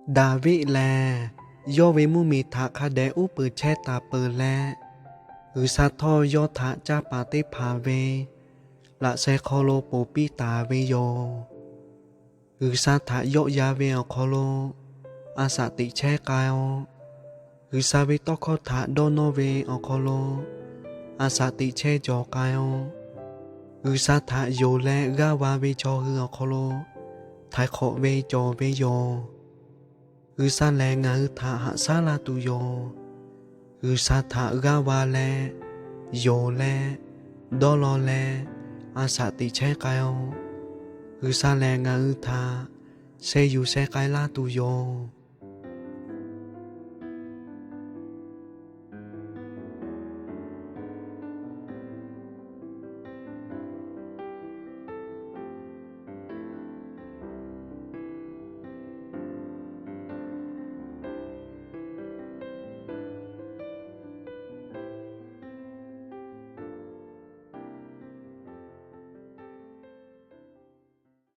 Daˍviˆ lehˬ, yawˇ ve mvuhˇmiˬ htaꞈ hk'a dehꞈ uˉ peunˍ chehˇ taˍ peuˬ leh, G'uiˬsha htawˇ yawˇ htaꞈ caˇ paˍ teˇ hpaˍ ve laꞈ sheh hk'aw lo ponˬ piˇ taˍ ve yoˬ. G'uiˬsha htaꞈ yawˆ yan ve awˬ hk'aw lo a shaꞈ teꞈ chehˇ k'ai-o. G'uiˬsha ve tawˇ hkawˇ htaꞈ dawˇ nawˇ ve awˬ hk'aw lo a shaꞈ teꞈ chehˇ cawˬ k'ai-o. G'uiˬsha htaꞈ yonˍ leh g'aˇ va ve chaw hui awˬ hk'aw lo htaiˍ hk'awꞈ ve cawˬ ve yoˬ. G'uiˬsha lehˬ ngaˬ hui htaꞈ haꞈ shaˉ laˇ tuˬ yoˬ. G'uiˬsha htaꞈ g'aˇ va leh, yonˍ leh, dawˇ law leh, a shaꞈ teꞈ chehˇ k'ai-o. G'uiˬsha lehˬ ngaˬ hui htaꞈ sheh yuˬ sheh k'ai laˇ tuˬ yoˬ.